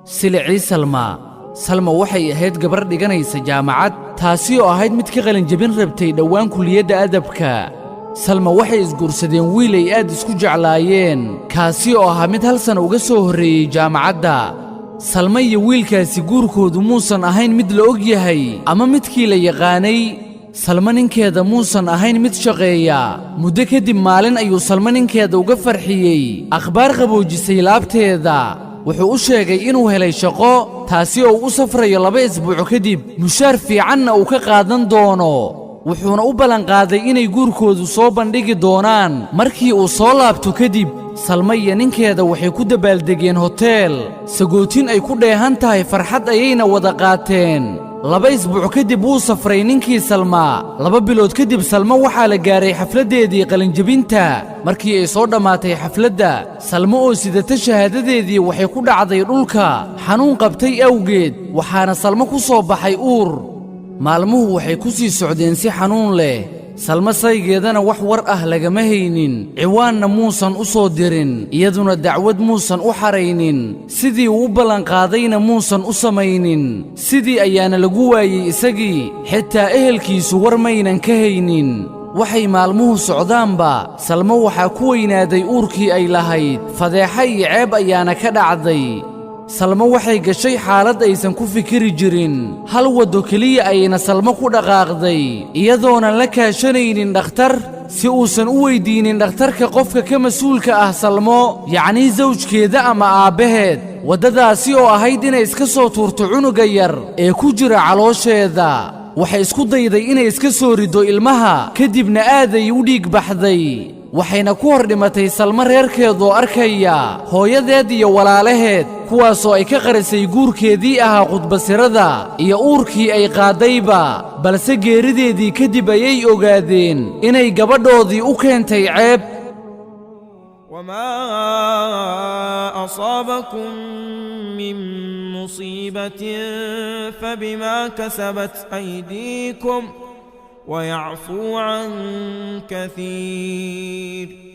Silicii Salma. Salma waxay ahayd gabar dhiganaysa jaamacad, taasi oo ahayd mid ka qalinjabin rabtay dhowaan kuliyadda adabka. Salma waxay isguursadeen wiil ay aad isku jeclaayeen, kaasi oo ahaa mid hal sana uga soo horreeyey jaamacadda. Salma iyo wiilkaasi guurkoodu muusan ahayn mid la og yahay ama midkii la yaqaanay. Salma ninkeeda muusan ahayn mid shaqeeya. Muddo kadib maalin ayuu Salma ninkeeda uga farxiyey akhbaar qaboojisay laabteeda. Wuxuu u sheegay inuu helay shaqo, taasi oo uu u safrayo 2 isbuuc kadib, mushaar fiicanna uu ka qaadan doono. Wuxuuna u ballanqaaday inay guurkoodu soo bandhigi doonaan markii uu soo laabto kadib. Salma iyo ninkeeda waxay ku dabaaldegeen hoteel, sagootin ay ku dheehan tahay farxad ayayna wada qaateen. 2 isbuuc kadib wuu safray ninkii Salma. 2 bilood kadib Salma waxaa la gaaray xafladdeedii qalinjebinta. Markii ay soo dhammaatay xafladda, Salmo oo sidata shahaadadeedii waxay ku dhacday dhulka xanuun qabtay awgeed, waxaana Salmo ku soo baxay uur. Maalmuhu waxay ku sii socdeen si xanuun leh. Salmo saygeedana wax war ah lagama haynin, ciwaanna muusan u soo dirin, iyaduna dacwad muusan u xaraynin, sidii uu u ballanqaadayna muusan u samaynin. Sidii ayaana lagu waayey isagii, xitaa ehelkiisu war maynan ka haynin. Waxay maalmuhu socdaanba Salmo waxaa ku weynaaday uurkii ay lahayd, fadeexa iyo ceeb ayaana ka dhacday. Salmo waxay gashay xaalad aysan ku fikiri jirin. Hal waddo keliya ayayna Salmo ku dhaqaaqday, iyadoonan la kaashanaynin dhakhtar, si uusan u weyddiinin dhakhtarka qofka ka mas'uulka ah Salmo, yacnii sawjkeeda ama aabbaheed. Waddadaasi oo ahayd inay iska soo tuurto cunuga yar ee ku jira caloosheeda. Waxay isku dayday inay iska soo riddo ilmaha, kadibna aaday u dhiig baxday, waxayna ku hor dhimatay Salmo reerkeedoo arkaya, hooyadeed iyo walaalaheed, kuwaasoo ay ka qarisay guurkeedii ahaa khudbasirada iyo uurkii ay qaaddayba. Balse geerideedii kadib ayay ogaadeen inay gabadhoodii u keentay ceeb. وما أصابكم من مصيبة فبما كسبت أيديكم ويعفو عن كثير.